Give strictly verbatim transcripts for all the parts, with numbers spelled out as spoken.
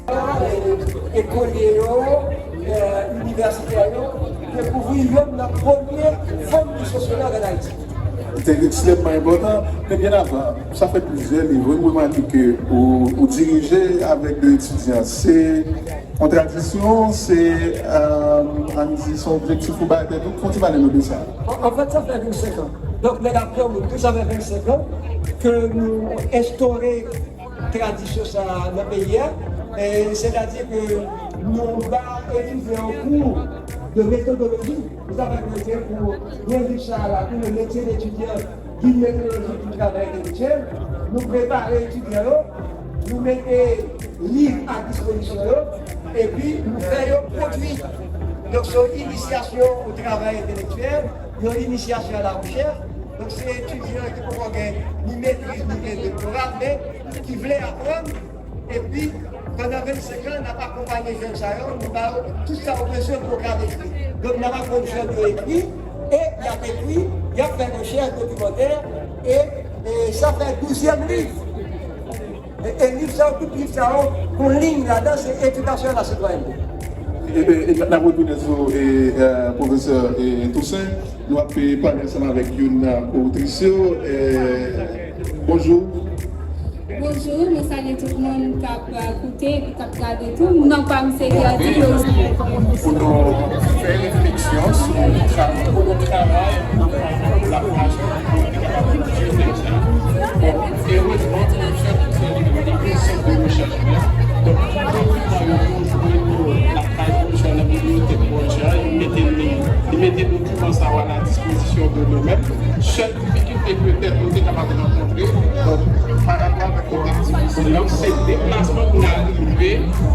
Ekolye yo, eh, inivèsitè yo, dekouvri yonn nan premye fanm ki sosyològ ann Ayiti. Se ekstrèmman enpòtan, men byen avan, sa fè plizyè liv, wi, m remake ke ou, ou dirije avèk de etidyan. Se yon tradisyon, se, eh, ann di, se yon objektif ou bay tèt ou, fè yon ti pale nou de sa. An, anfèt, sa fè vennsenk an. Donk, nèg ap pran moun tou, sa fè vennsenk an ke nou enstore tradisyon sa a nan peyi a. E sètadi ke nou ba etidyan an kou de metodoloji. Se sa k fè ke pou nou gen liv sa a la, pou le métier d'étudiant, guide méthodologique du travail intellectuel, nou prepare etidyan yo, nou mete liv a dispozisyon yo, epi nou fè yo pwodui. Donk, se yon inisyasyon o travay entelektyèl, yon inisyasyon a la rechèch. Donk, se etidyan ki poko gen ni metriz, ni gen doktora, men ki vle aprann. Epi, pandan vennsenk an, n ap akonpaye jèn sa yo, nou ba yo tout sa yo bezwen pou yo ka ekri. Donk, n ap aprann jèn yo ekri, e y ap ekri, y ap fè rechèch dokimantè, e, e sa fè douzyèm liv. E, e liv sa yo, tout liv sa yo, gon liy ladan, se edikasyon a la sitwayènte. E, e, e n ap retounen sou, e, e, pwofesè, e, Toussaint. Nou ap, e, pale ansanm avèk youn nan otris yo. E, bonjou. Bonjou, mwen salye tout moun k ap, e, koute epi k ap gade tou. Non pa m se Gerdy Rose. Pou nou fè refleksyon sou tra-, pou nou travay ansanm pou la plas pou nou te kapab bouje tèks la. Bon, erezman, pou nou fè tout sa, nou gen sant de rechèch la. Donk, tout dokiman yo, nou jwenn yo lakay pwofesè nan bibliyotèk pwofesè a, li mete li, li mete dokiman sa yo a la dispozisyon de nou menm. Sèl difikilte petèt nou te kapab rankontre, donk, pa rapò avèk kontèks difisil lan, se deplasman pou n arive,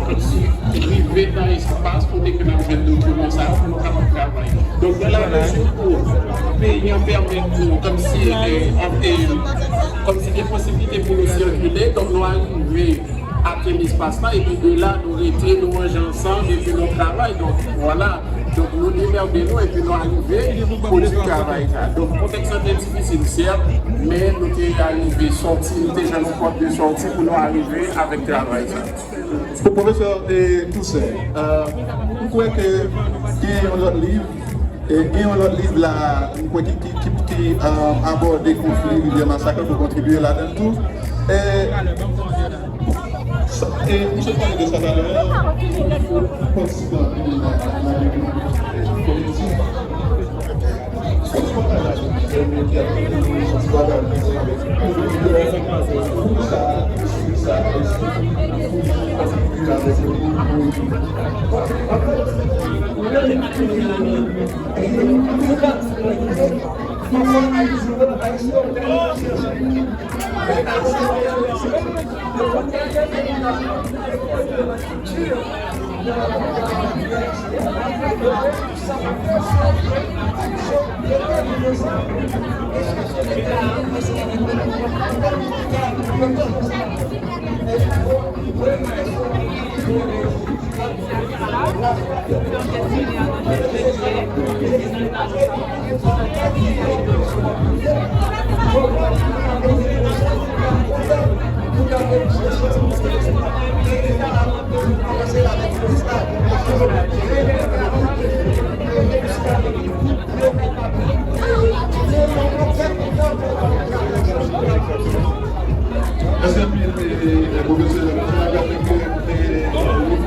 kòmsi rive nan espas kote ke n ap jwenn dokiman sa yo pou nou kapab travay. Donk, dans la mesure où peyi an pèmèt nou, kòmsi, e, e, kòmsi gen posiblite pou nou sikile, donk nou arive atenn espas la, epi de la, nou rete, nou manje ansanm, epi nou travay. Donk, vwala. Donk, nou demède nou, epi nou arive pwodui travay sa. Donk, kontèks lan te difisil, sèt, men nou te arive sòti, nou te jwenn yon pòt de sòti pou nou arive avèk travay sa. Pou pwofesè, e, Toussaint, e, m kwè ke gen yon lòt liv, e, gen yon lòt liv la, m kwè ki, ki, ki, ki, e, abòde konfli Rivyè Masak la, pou kontribye ladan l tou. E, sa, e, misye pale de sa talè a, patisipan nan, nan, nan politik. Mèsi anpil, e, e, pwofesè.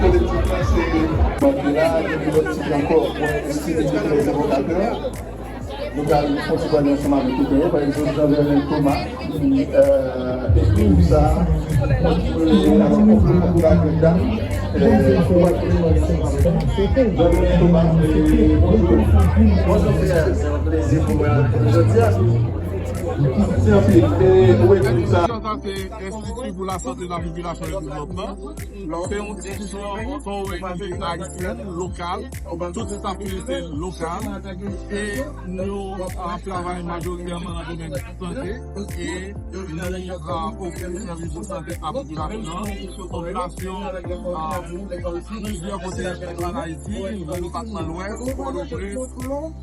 Kolektif la, se Mandela, gen de lòt tit ankò, mwen estime ke trè evokatè. Nou pral fè yon ti pale ansanm avèk otè yo, pa egzanp, Jean Verlin Thomas, ki, e, ekri liv sa a, kont, e, alò, kont, kont la Grande Dame, e, Jean Verlin Thomas, e, bonjou. Bonjou, frè, se yon plezi pou mwen jodi a. Mèsi anpil. E, ou ekri liv sa a. Sa, se Enstiti pou Lasante, Lapopilasyon e Devlopman. Se yon enstitisyon, se yon O N G ayisyèn, lokal, tout staf li se lokal, e nou ap travay majoritèman nan domèn sante, e nou, a, ofri sèvis de sante a popilasyon an, kombinasyon, a, plizyè kote an Ayiti, nan depatman Lwès, Pòtoprens,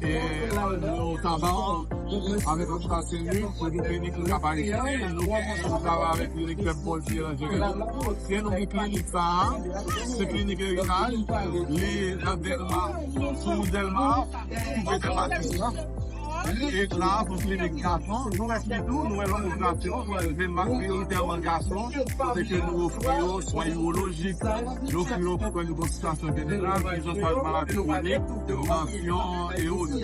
e nou Taba, Avèk lòt pati nou, pou nou klinik nou ka pa egziste, nou kontinye travay avèk klinik Pèp Bòlye nan Jeremi. Se nou ki klinik sa a, se klinik eritaj, li nan Dèlma, sou wout Dèlma, koupe Dèlma dis la. E la, pou klinik gason, nou wè sitou, nou wè lòt lokasyon, nou wè priyoritèman gason, kote ke nou ofri yo swen iwolojik, nou ofri yo pou ke nou bon sitiyasyon jeneral, prizans ak maladi kwonik, tansyon e osi.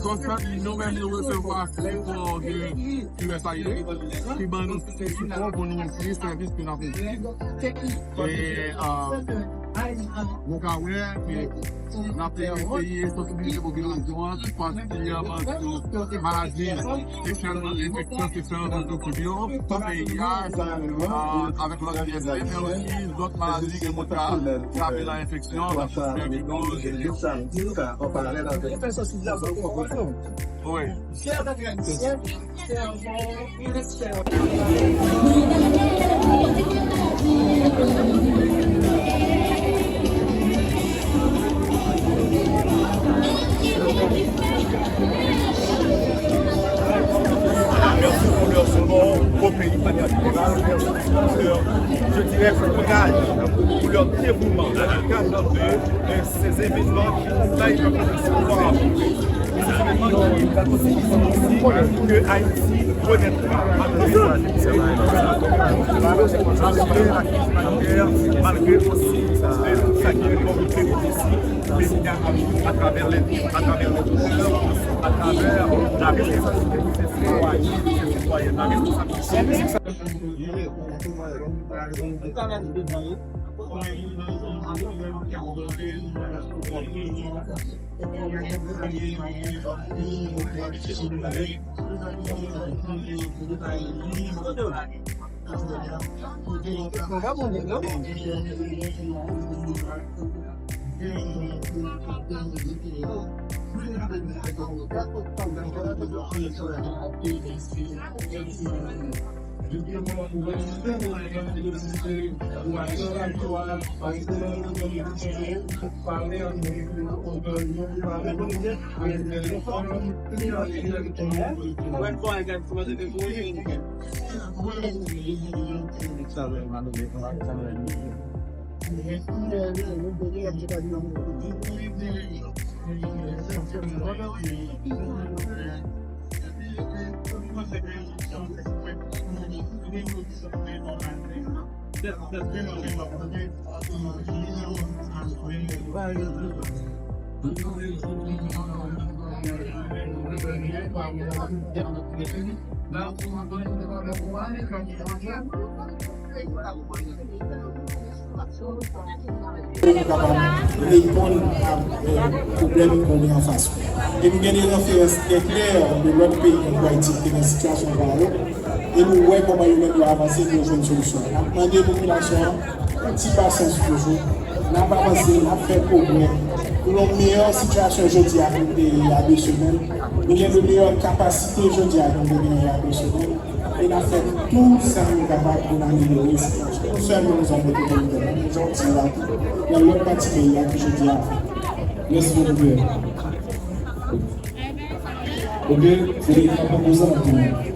Konsèy nou menm nou resevwa sipò de U S A I D ki ban nou sipò pou nou ofri sèvis ke n ap ofri. E, ah, nou ka wè ke n ap eseye sansibilize popilasyon an, patikilyèman sou maladi seksyèlman, enfeksyon seksyèlman transmisib yo, V I H, ah, avèk lòt I S T, men osi lòt maladi ke moun ka trape nan enfeksyon, nan sistèm iminolojik yo. Wi. Merci pour leur support au pays de manière générale. Merci pour leur, je dirais, courage, pour leur dévouement dans le cadre de, euh, ces événements qui, là, ils peuvent se voir. Ces événements qui aussi, ils sont aussi que Haïti renaîtra malgré la crise sanitaire, malgré aussi, euh, tout ça qui est comme péripéties, mais à, à travers les, à travers les douleurs, à travers la responsabilité de ces citoyens, de ces citoyennes, la responsabilité. Pou nou kapab reponn a, eh, pwoblèm ke nou gen anfas nou. E nou gen de referans trè klè de lòt peyi tankou Ayiti ki te nan sitiyasyon parèy. E nou wè kòman yo menm yo avanse pou yo jwenn solisyon. N ap mande popilasyon an yon ti pasyans toujou. N ap avanse, n ap fè pwogrè. Pou yon meyè sitiyasyon jodi a ke nou te ye a de semèn, nou gen de meyè kapasite jodi a ke nou te genyen a de semèn. E n ap fè tou sa nou kapab pou n amelyore sitiyasyon. Nou sèlman nou sa pote pou nou, nou sa di la tou. Nan lòt pati peyi a ki jodi a. Mèsi bokou. Ok, se li k ap pran poz la pou nou.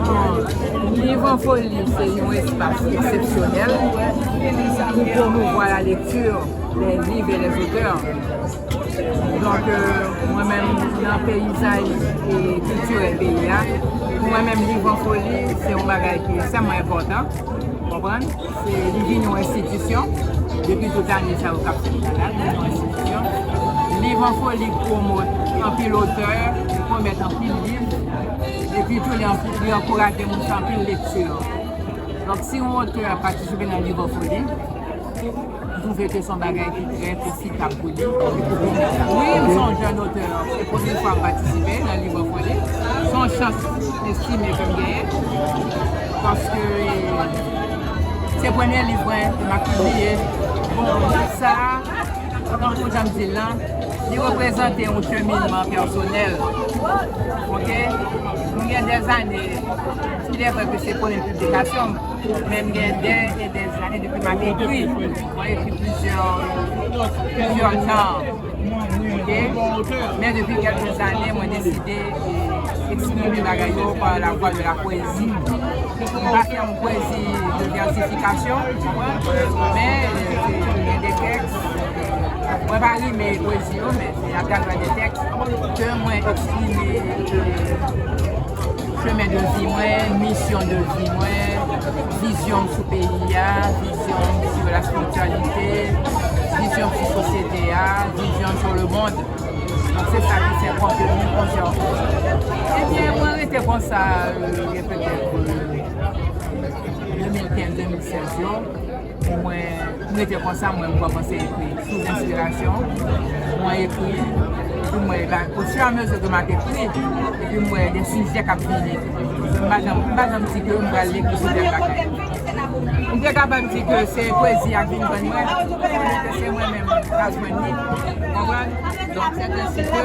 Bon, Liv an Foli se yon espas eksepsyonèl pou pwomouvwa la lekti, les livres et les auteurs. Donk, euh, mwen menm, nan peyizaj e kiltirèl peyi a, pou mwen menm, Liv an Foli se yon bagay ki ekstrèmman enpòtan. Konprann? Se, li vin yon enstitisyon. Depi tout ane sa yo k ap fèt la, li vin yon enstitisyon. Liv an Foli pwomòt anpil otè, li pwomòt anpil liv, epi tou li anpou-, li ankouraje moun fè anpil lekti. Donk, si yon otè patisipe nan Liv an Foli, m twouve ke se yon bagay ki trè pwofitab pou li. Wi, m se yon jèn otè, se premye fwa m patisipe nan Liv an Foli. Se yon chans estime ke m genyen, paske se premye liv mwen ke m ap pibliye. Bon, liv sa a, tankou jan m di l lan, li reprezante yon cheminman pèsonèl. Oke? M gen dèzane, il est vrai que se premye piblikasyon m, men m gen dè e dèzane depi m ap ekri. Mwen ekri plizyè, plizyè tan. Oke? Men depi kèlke zane, mwen deside, e, eksprime bagay yo pa la vwa de la pwezi. M pa fè yon pwezi de vèsifikasyon, men, e, gen de tèks. Mwen pa rime pwezi yo, men se atravè de tèks ke mwen eksprime, e, chemen de vi mwen, misyon de vi mwen, vizyon m sou peyi a, vizyon m sou la spirityalite, vizyon m sou sosyete a, vizyon m sou le monde. Donk, se sa ki fè konteni konsa. Ebyen, mwen rete konsa, e, gen petèt, e, de mil kenz, de mil sèz yo. Mwen, m rete konsa, mwen, m kòmanse ekri sou enspirasyon. Mwen ekri, epi mwen, ba, ofiramezi ke m ap ekri, epi m wè de sijè k ap vini. M pa janm, m pa janm di ke m pral ekri sou tèl bagay. M te kapab di ke se pwezi a k vin jwenn mwen, ke se mwen menm k al jwenn li. Konprann? Donk, sèten si ke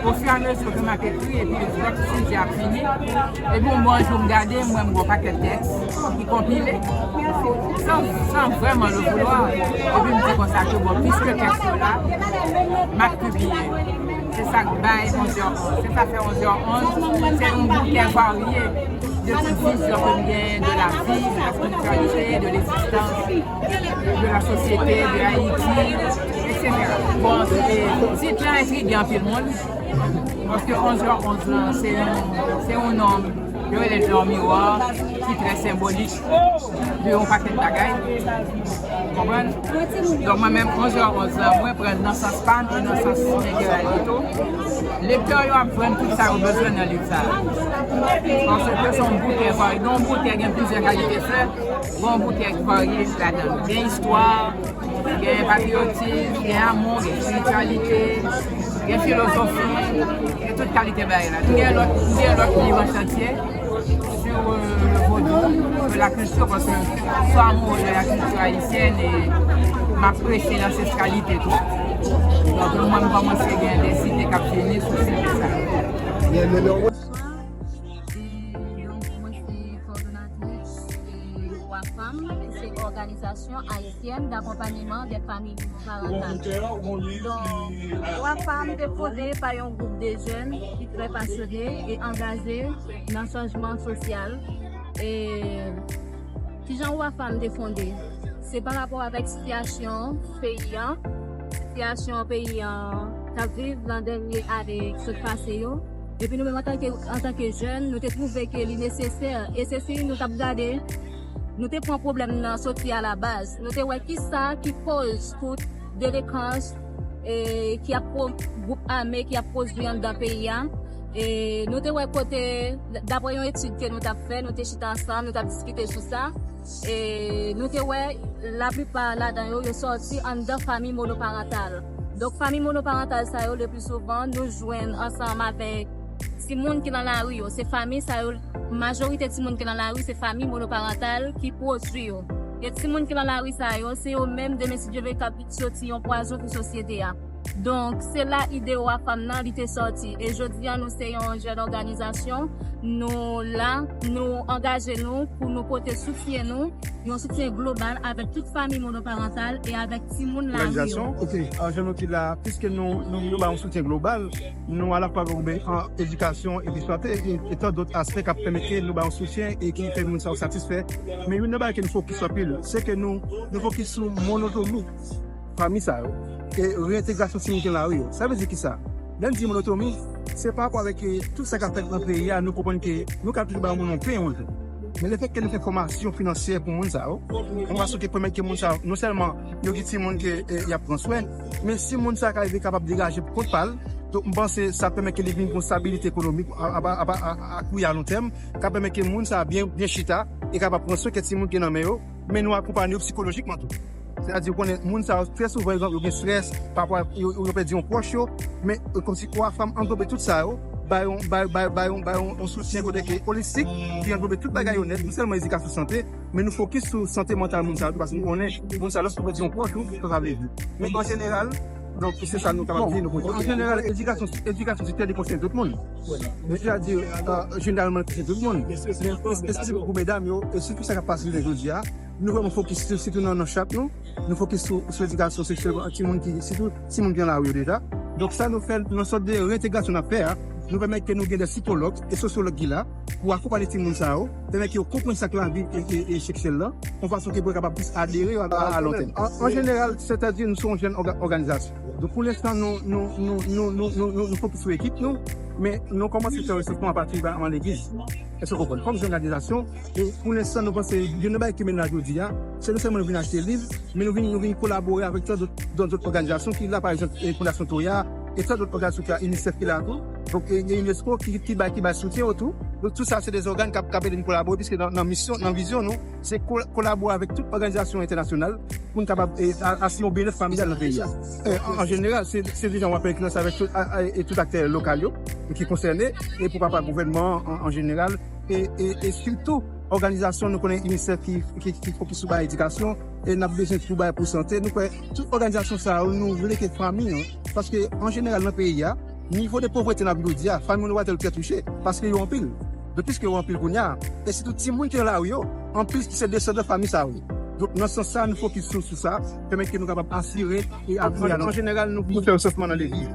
ofiramezi ke m ap ekri, epi lòt sijè ap vini. Epi yon bon jou m gade, m wè m gen yon pakèt tèks ki konpile, san, san vrèman le vouloir. Epi m di konsa ke, bon, piske tèks yo la, m ap pibliye. Se sa k bay onz è onz. Se sa fè onz è onz, se yon boukè varye de tout vizyon ke m genyen de la vi, de la spirityalite, de lezistans, de la sosyete, de Ayiti, et cetera. Bon, se, tit lan entrige anpil moun, paske onz è onz lan, se yon, se yon nonm, yo rele l dormiwa, ki trè senbolik de yon pakèt bagay. Konprann? Donk, mwen menm, onz è onz lan, mwen pran l nan sans pa m e nan sans Miguel Alito. Lektè yo ap jwenn tout sa yo bezwen nan liv sa a. Paske se yon boutèy varye. Nan yon boutèy, gen plizyè kalite flè. Gen yon boutèy ki varye ladan l. Gen istwa, gen patriyotis, gen amou, gen espirityalite, gen filozofi, gen tout kalite bagay la. Gen lòt, gen lòt liv an chantye sur, euh, le vodou, sur la culture, parce que je suis amoureux de la culture haïtienne et m apresye lansestralite tou. Donk, mwen, m kòmanse gen de site k ap vini sou sijè sa. Bonswa, e, mwen se kòdonatris, e, WAFAM, ki se Organisation Haïtienne d'Accompagnement des Familles Monoparentales. Donk, WAFAM te fonde pa yon gwoup de jèn ki trè pasyone e angaje nan chanjman sosyal. E kijan WAFAM te fonde? Se pa rapò avèk sitiyasyon peyi an, sitiyasyon peyi an t ap viv nan dènye ane ki sot pase yo. Epi nou menm antanke, antanke jèn, nou te twouve ke li nesesè. E se si nou t ap gade, nou te pran pwoblèm nan soti alabaz. Nou te wè kisa ki koz tout delekans, e, ki ap pwo-, gwoup ame ki ap pwodui anndan peyi a. E nou te wè kote, dapre yon etid ke nou t ap fè, nou te chita ansanm, nou t ap diskite sou sa. E nou te wè laplipa ladan yo, yo sòti anndan fanmi monoparantal. Donk, fanmi monoparantal sa yo, le pli souvan, nou jwenn ansanm avèk timoun ki nan lari yo. Se fanmi sa yo, majorite timoun ki nan lari, se fanmi monoparantal ki pwodui yo. E timoun ki nan lari sa yo, se yo menm, demen, si Dye vle, k ap soti yon pwazon pou sosyete a. Donk, se la ide Owa Fanm nan, li te sòti. E jodi a, nou se yon jèn òganizasyon. Nou la, nou angaje nou pou nou pote soutyen nou, yon soutyen global avèk tout fanmi monoparantal e avèk timoun lari yo. Òganizasyon, ok. An, jan nou di la, piske nou, nou, nou ba yon soutyen global, nou alafwa gen an edikasyon epi sante, e, e tan dòt aspè k ap pèmèt ke nou ba yon soutyen e ki fè moun sa yo satisfè. Men youn nan bagay ke nou fokis anpil, se ke nou, nou fokis sou monotomi fanmi sa yo, e reyentegrasyon timoun ki nan lari yo. Sa vle di ki sa? Lè n di monotomi, se pa rapò avèk, e, tout sa k ap fèt nan peyi a, nou konprann ke nou ka toujou ba yon moun yon pen yon jou. Men lefètke nou fè fòmasyon finansyè pou moun sa yo, yon fason ki pèmèt ke moun sa yo, non sèlman yo gen timoun ke, e, y ap pran swen, men si moun sa yo ka rive kapab degaje pou kont pa l, donk, m panse sa pèmèt ke li vin gen yon stabilite ekonomik a, a, a, a, a, a kou a lon tèm, ka pèmèt ke moun sa yo byen, byen chita e kapab pran swen kè timoun ki nan men yo, men nou akonpanye yo sikolojikman tou. Sètadi, ou konnen, moun sa yo, trè souvan, egzanp, yo gen strès, pa rapò a, yo, yo pèdi yon pwòch yo, men, e, kòmsi Owa Fanm anglobe tout sa yo, bay yon, bay, bay, bay yon, bay yon, yon soutyen kote ke olistik, ki anglobe tout bagay yo nèt, non sèlman edikasyon, sante, men nou fokis sou sante mantal moun sa yo tou, paske nou konnen, moun sa yo, lòske ou pèdi yon pwòch ou, sa sa vle di. Men an jeneral, donk, se sa nou kapab di, nou, an jeneral, edikasyon, edikasyon se tèt li konsène tout moun. Men sètadi, e, jeneralman, konsène tout moun. Men espe-, espesifik pou medam yo, e sitou sa k ap pase jounen jodi a, nou vrèman fokis sou, sitou nan, nan chat nou, nou fokis sou, sou edikasyon seksyèl timoun ki, sitou timoun ki nan lari yo deja. Donk sa nou fè, nan sòt de reyentegrasyon n ap fè a, nou pèmèt ke nou gen de sikològ e sosyològ ki la pou akonpanye timoun sa yo, pèmèt ke yo konprann sa k lavi e, e, e seksyèl la, yon fason ke pou yo kapab plis adere a, a, a lon tèm. An, an jeneral, sètadi nou se yon jèn òga-, òganizasyon. Donk pou lenstan, nou, nou, nou fokis sou ekip nou, men nou kòmanse fè resansman apati de legliz. Èske w konprann? Kòm se yon òganizasyon, e pou lenstan, nou panse, youn nan bagay ki mennen n la jodi a, se non sèlman nou vin achte liv, men nou vin, nou vin kolabore avèk tan dòt, dòt, dòt òganizasyon ki la, pa egzanp, e Fondasyon Toya, e tan dòt òganizasyon ki la, UNICEF ki la tou. Donk, e, gen UNESCO ki, ki bay, ki bay soutyen yo tou. Donk, tout sa, se de ògàn k ap, k ap ede n kolabore, piske nan, nan misyon, nan vizyon nou, se ko-, kolabore avèk tout òganizasyon entènasyonal pou n kapab, e, a-, asire yon byennèt familyal nan peyi a. E, an, an jeneral, se, se deja yon apèl ki lanse avèk tout, a, a, e tout aktè lokal yo ki konsène, e pou papa gouvènman an, an jeneral, e, e, e sitou òganizasyon nou konnen UNICEF ki, ki, ki fokis sou bagay edikasyon, e n ap bezwen tou bagay pou sante. Nou kwè tout òganizasyon sa yo, nou vle ke fanmi an, paske an jeneral nan peyi a, nivo de povrete n ap jodi a, fanmi monoparantal yo trè touche, paske yo anpil. Donk, piske yo anpil kounye a, e sitou timoun ki nan lari yo, anplis ki se desandan fanmi sa yo. Donk, nan sans sa, nou fokis sou, sou sa, pèmèt ke nou kapab asire e apiye. An, an jeneral, nou, nou fè resansman nan legliz.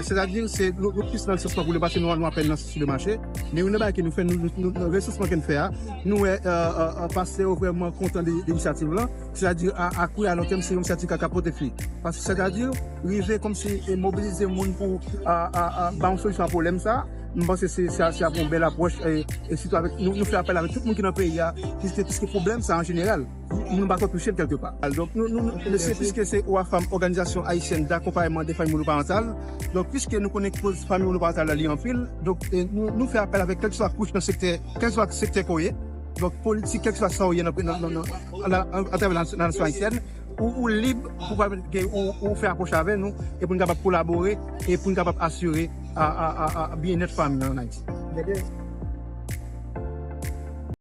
Sètadi, se, nou, nou plis nan resansman pou le, paske nou, nou apèn nan sou le mache. Men youn nan bagay ke nou fè, nou, nou, nou, nan resansman ke n fè a, nou wè, e, e, e, pastè yo vrèman kontan de, de inisyativ lan. Sètadi, a, a kou a lon tèm, se yon inisyativ k ap pote fwi. Paske, sètadi, rive kòmsi, e, mobilize moun pou, a, a, a, ba yon solisyon a pwoblèm sa, m panse se, se, se ap yon bèl apwòch, e, e sitou avèk, nou, nou fè apèl avèk tout moun ki nan peyi a, piske, piske pwoblèm sa, an jeneral, moun pa twò touche l kèlkepa. Donk, nou, nou, nou, se piske se Owa Fanm, òganizasyon ayisyèn dakonpayman de fanmi monoparantal. Donk, piske nou konnen koz fanmi monoparantal la, li anpil, donk, e, nou, nou fè apèl avèk kèlkeswa kouch nan sektè, kèlkeswa sektè ke w ye. Donk, politik, kèlkeswa sa w ye nan, nan, nan, nan, nan, atravè la, la nasyon ayisyèn, ou, ou lib pou pa gen, ou, ou fè apwòch avè nou, e pou n kapab kolabore, e pou n kapab asire a, a, a, a byennèt fanmi an Ayiti.